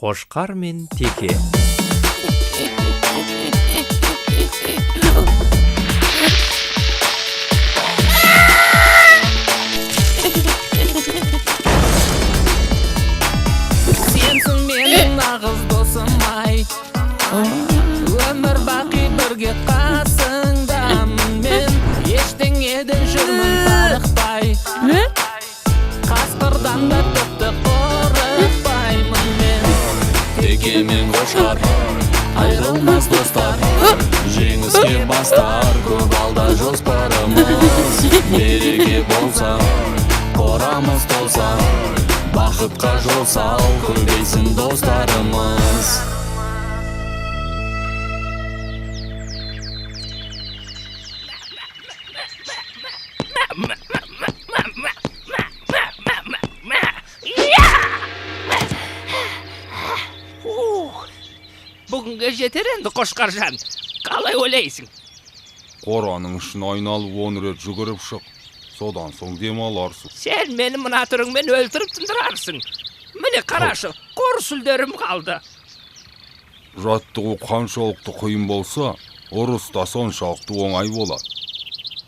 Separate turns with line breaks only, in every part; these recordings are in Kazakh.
Қошқар мен теке.
Сенсің менің нағыз досым ай, өмір бақи бірге қасыңдамын мен, ештеңеден жүрмін тарықпай, қасқырдан да тіпті қорықпаймын мен.
Теке мен қошқар айырылмас достар, жеңіске бастар көп алда жоспарымыз. Береке болса қорамыз толса, бақытқа жол сал, көбейсін достарымыз.
Ух, бүгінге жетер енді, Қошқаржан, қалай ойлайсың?
Қораның ішін айналып 10 рет жүгіріп шық, содан соң демаларсың.
Сен мені мына түріңмен өлтіріп тындырарсың. Міне қарашы, қор сүлдерім қалды.
Жаттығу қаншалықты қиын болса, ұрыс та соншалықты оңай болады.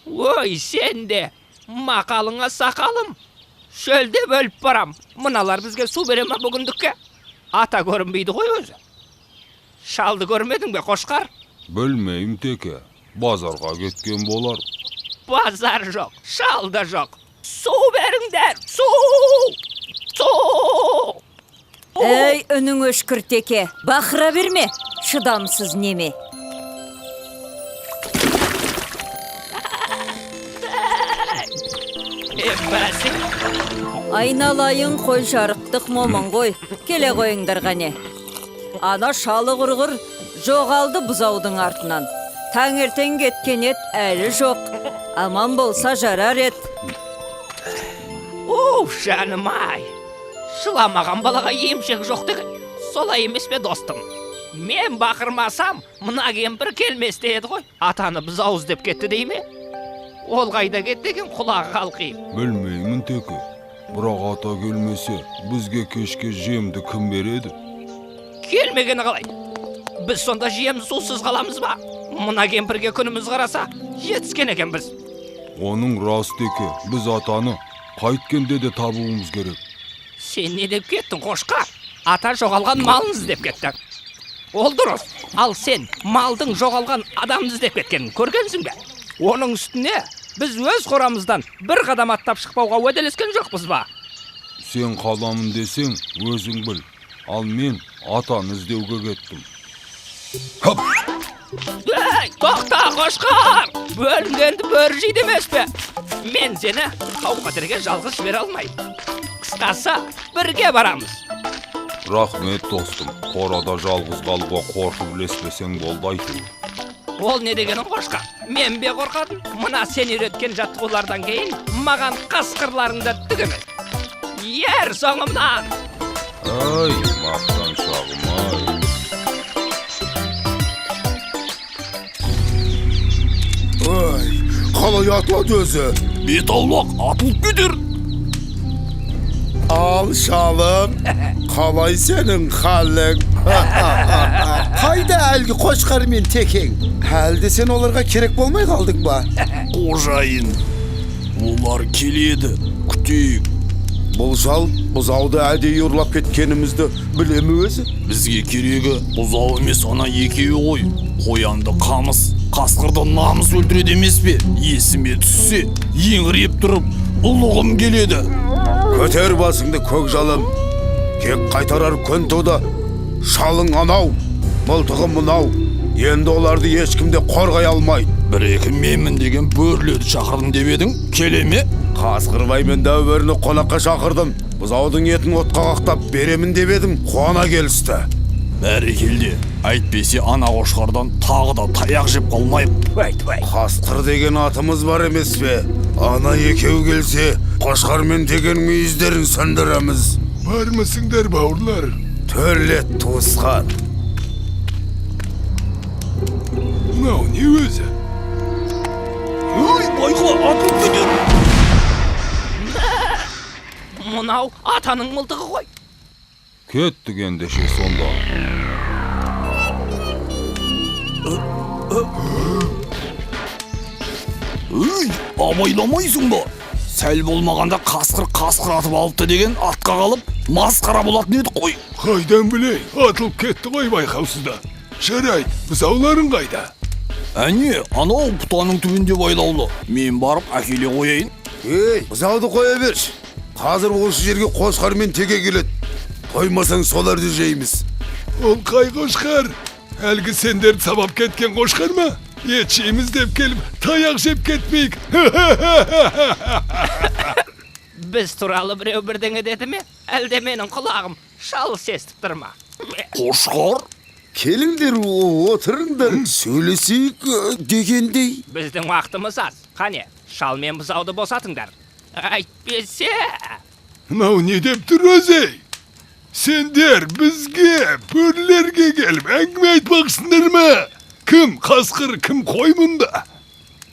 Ой, сен де, мақалыңа сақалым. Шөлдеп өліп барам. Мыналар бізге су бере ма бүгіндікке? Ата көрінбейді ғой өзі. Шалды көрмедің бе, Қошқар?
Білмеймін, теке, базарға кеткен болар.
Базар жоқ, шал да жоқ. Су беріңдер, су! Су!
Әй, үнің өшкір, теке, бақыра берме, шыдамсыз неме.
Е, бәсе.
Айналайын қой, жарықтық момын ғой, келе қойыңдар қане. Ана шалы құрғыр жоғалды бұзаудың артынан. Таңертең кеткен ет әлі жоқ. Аман болса жарар ет.
Уф, жаным ай. Жыламаған балаға емшек жоқ деген. Солай емес пе, достым? Мен бақырмасам, мына кемпір келмес деді ғой. Атаны бұзау іздеп кетті дей ме? Ол қайда кетті екен, құлағы қалқиып?
Білмеймін, теке. Бірақ ата келмесе, бізге кешке жемді кім береді?
Келмегені қалай? Біз сонда жем сусыз қаламыз ба? Мына кемпірге күніміз қараса, жетіскен екенбіз.
Оның рас, теке, біз атаны қайткенде де табуымыз керек.
Сен не деп кеттің, Қошқар? Ата жоғалған малын іздеп кетті. Ол дұрыс. Ал сен малдың жоғалған адамды іздеп кеткенін көргенсің бе? Оның үстіне біз өз қорамыздан бір қадам аттап шықпауға уәделескен жоқпыз ба?
Сен қаламын десең, өзің біл. Ал мен атаны іздеуге кеттім. Хоп!
Ей, тоқта, Қошқар! Бөлінгенді бөрі жейді емес пе? Мен сені қауіп-қатерге жалғыз жібере алмаймын. Қысқасы, бірге барамыз.
Рахмет, достым. Қорада жалғыз қалуға қорқып ілеспесең болды әйтеуір.
Ол не дегенің, Қошқар? Мен бе қорқатын? Мына сен үйреткен жаттығулардан кейін маған қасқырларың да түк емес. Ер соңымнан!
Ай, мақтаншағым ай.
Ой, қалай атылады өзі?
Бет аулақ, атылып кетер.
Ал, шалым, қалай сенің халің? Қайда әлгі қошқар мен текең? Әлде сен оларға керек болмай қалдың ба?
Қожайын, олар келеді, күтейік.
Бұл шал бұзауды әдейі ұрлап кеткенімізді біле ме өзі?
Бізге керегі бұзау емес, ана екеуі ғой. Қоянды қамыс, қасқырды намыс өлтіреді емес пе? Есіме түссе, еңіреп тұрып, ұлығым келеді.
Көтер басыңды, көк жалым. Кек қайтарар күн туды. Шалың анау, мылтығы мынау. Енді оларды ешкім де қорғай алмайды.
Бір-екі менмін деген бөрілерді шақырдым деп едің, келе ме?
Қасқырбай мен дәу бөріні қонаққа шақырдым. Бұзаудың етін отқа қақтап беремін деп едім, қуана келісті.
Бәрекелде, әйтпесе ана қошқардан тағы да таяқ жеп қалмайық.
Өй,
Қасқыр деген атымыз бар емес пе? Ана екеу келсе, қошқар мен текенің мүйіздерін сөндіреміз.
Бармысыңдар, бауырлар?
Төлет, туысқан.
Мынау не өзі?
Ой, байқа, атылып кетер.
Мынау атаның мылтығы ғой.
Кеттік ендеше сонда.
Өй, абайламайсың ба? Сәл болмағанда қасқыр қасқыр атып алыпты деген атқа қалып, масқара болатын едік қой.
Қайдан білейін, атылып кетті ғой байқаусызда. Жарайды, бұзауларың қайда?
Әне, анау бұтаның түбінде байлаулы. Мен барып әкеле қояйын.
Ей, бұзауды қоя берші. Қазір осы жерге қошқар мен теке келеді. Қоймасаң соларды жейміз.
Ол қай қошқар? Әлгі сендерді сабап кеткен қошқар ма? Ет жейміз деп келіп, таяқ жеп кетпейік.
Біз туралы біреу бірдеңе деді ме? Әлде менің құлағым шалыс естіп тұр ма?
Қошқар?
Келіңдер, отырыңдар, сөйлесейік дегендей.
Біздің уақытымыз аз. Қане, шал мен бұзауды босатыңдар. Әйтпесе...
Мынау не деп тұр өзі? Сендер бізге, бөрілерге келіп әңгіме айтпақсыңдар ма? Кім қасқыр, кім қой мұнда?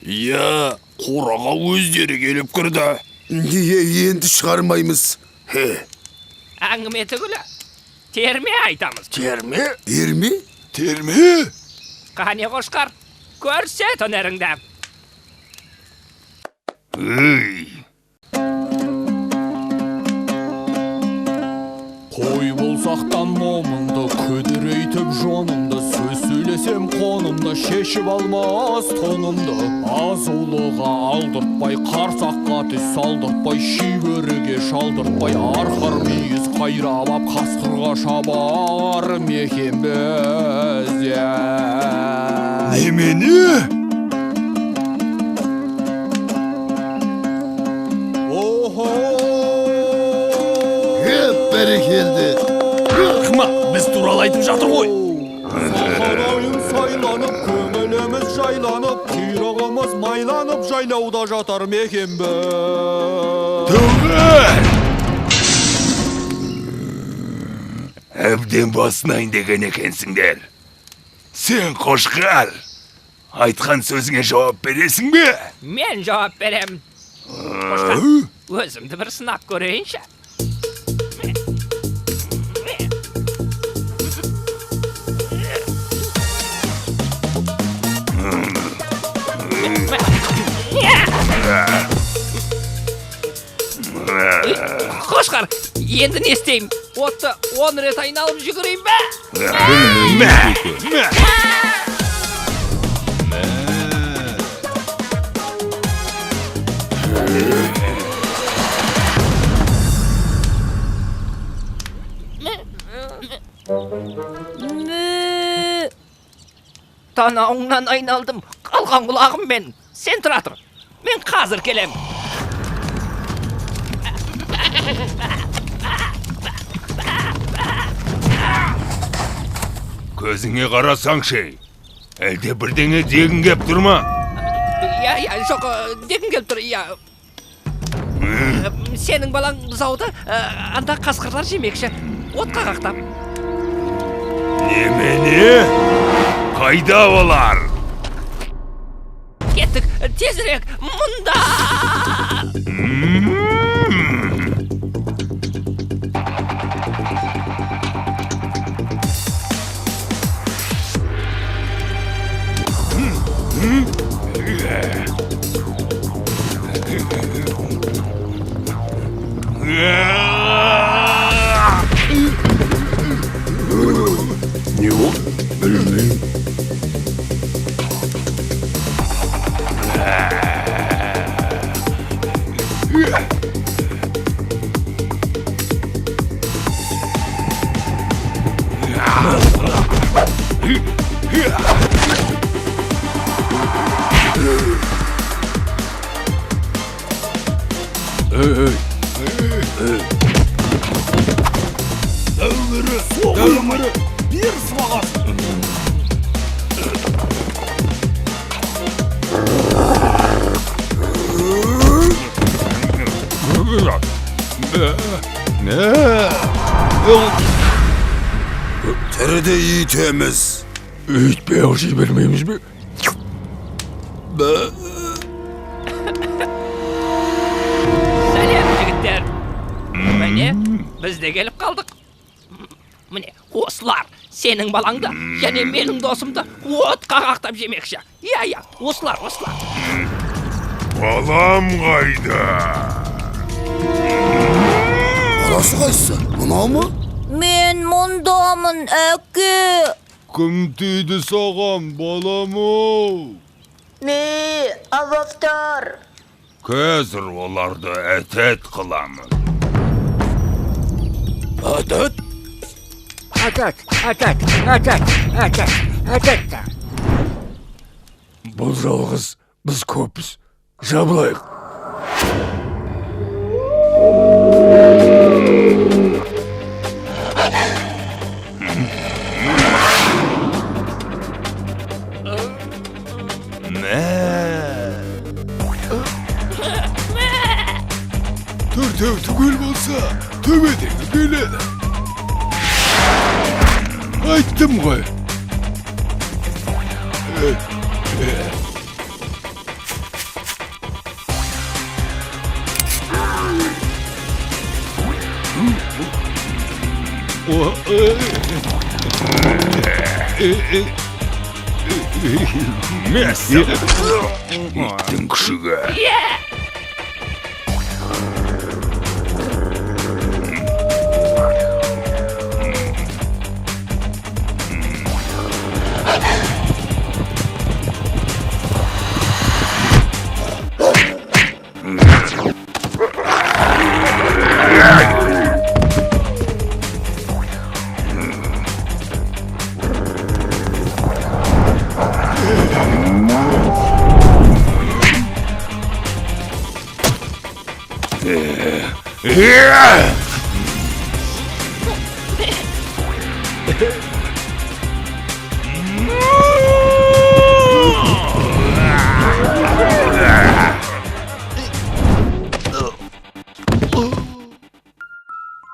Иә, қораға өздері келіп кірді.
Енді шығармаймыз.
Әңгіме түгілі, терме айтамыз.
Терме?
Терме?
Терме?
Қане қошқар, көрсет өнеріңді.
Үй!
Қой болсақтан момынды, күдірейтіп жонымды, сөз сөйлесем қонымды, шешіп алмас тонымды. Азулыға алдыртпай, қарсаққа түс салдыртпай, шибөріге шалдыртпай, арқар мүйіз қайрап ап, қасқырға шабар мекен бізде.
Немене?
Охо!
Бәрекелді.
Рахмат, біз туралы айтып жатыр ғой. Сахарайын сайланып, көңіліміз жайланып, құйрығымыз майланып, жайлауда жатар мекенбіз.
Тоғар! Әбден басынайын деген екенсіңдер. Сен қошқар, айтқан сөзіңе жауап бересің бе?
Мен жауап берем. Қошқар, өзімді бір сынап көрейінші. Қошқар, енді не істеймін? Отты 10 рет айналып жүгірейін бе?
Мә! Мә!
Мө!
Танауыңнан айналдым, қалған құлағым мен. Сен тұра тұр, мен қазір келем.
Көзіңе қарасаңшы, әлде бірдеңе дегің кеп тұр ма?
Иә, иә, жоқ, дегім келіп тұр, иә. Сенің балаң бұзауды анда қасқырлар жемекші, отқа қақтап.
Немене? Қайда олар?
Кеттік, тезірек, мұнда!
Не болды? Білмеймін.
Дәуірі, бер сыбағасын.
Тіріде үйтеміз.
Үйтпей ақ жібермейміз бе?
Сәлем, жігіттер. Міне, біз де келіп қалдық. Міне, осылар сенің балаңды және менің досымды отқа қақтап жемекші. Иә, иә, осылар, осылар.
Балам қайда?
Баласы қайсысы? Мынау ма?
Мен мұндамын, әке.
Кім тиді саған, балам-ау?
Ме, авақтар.
Қазір оларды әтәт қыламын.
Әтәт?
Әтәт, әтәт, әтәт, әтәт, әтәт.
Бұл жалғыз, біз көппіз. Жабылайық.
Мә!
Төртеу түгел болса, төбедегі келеді. Айттым ғой.
Мәссаған! Иттің күшігі.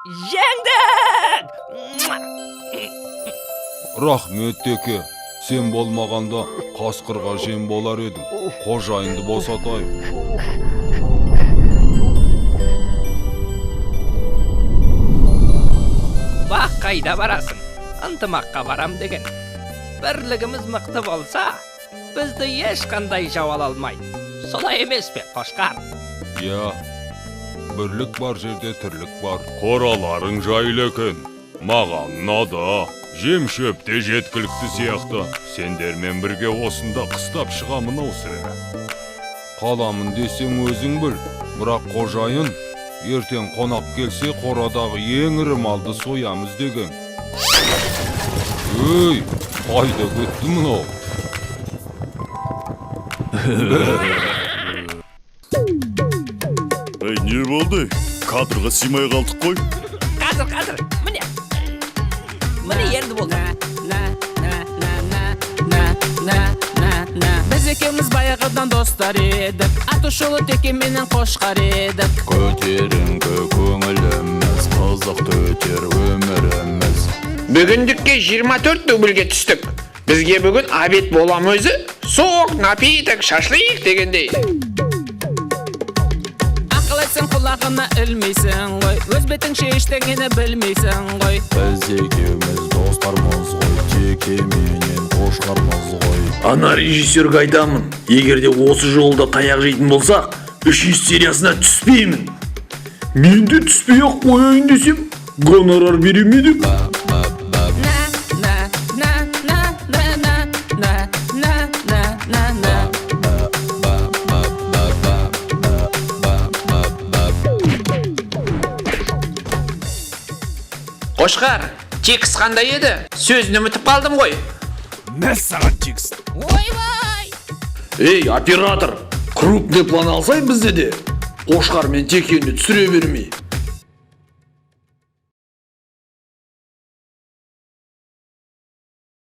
Жеңдік!
Рахмет, теке. Сен болмағанда қасқырға жем болар едім. Қожайынды босатайық.
Бақ, қайда барасың? Ынтымаққа барам деген. Бірлігіміз мықты болса, бізді ешқандай жау ала алмайды. Солай емес пе, қошқар?
Иә, бірлік бар жерде тірлік бар. Қораларың жайлы екен. Маған ұнады. Жем шөп те жеткілікті сияқты. Сендермен бірге осында қыстап шығамын ау сірә. Қаламын десең өзің біл. Бірақ қожайын ертең қонақ келсе қорадағы ең ірі малды соямыз деген. Өй, қайда кетті мынау?
Ей, не болды? Кадрға сыймай қалдық қой.
Қазір, қазір, міне. Міне енді болды.
Біз екеуміз баяғыдан достар едік. Аты шулы теке менен қошқар едік.
Көтеріңкі көңіліміз, қызықты өтер өміріміз.
Бүгіндікке 24 дубльге түстік. Бізге бүгін обед болам өзі. Сок, напиток, шашлык дегендей.
Ақыл айтсаң құлағына ілмейсің ғой. Өз бетіңше ештеңені білмейсің ғой.
Біз екеуміз достармыз ғой, теке менен қошқармыз ғой.
Ана режиссерге айтамын, егер де осы жолда таяқ жейтін болсақ, үшінші сериясына түспеймін. Мен де түспей ақ қояйын десем, гонорар бере ме деп.
На на на на на на на на на на на.
Қошқар, текст қандай еді? Сөзін ұмытып қалдым ғой.
Мәссаған текст.
Ойбай!
Ей, оператор, крупный план алсай бізде де. Қошқар мен текені түсіре бермей.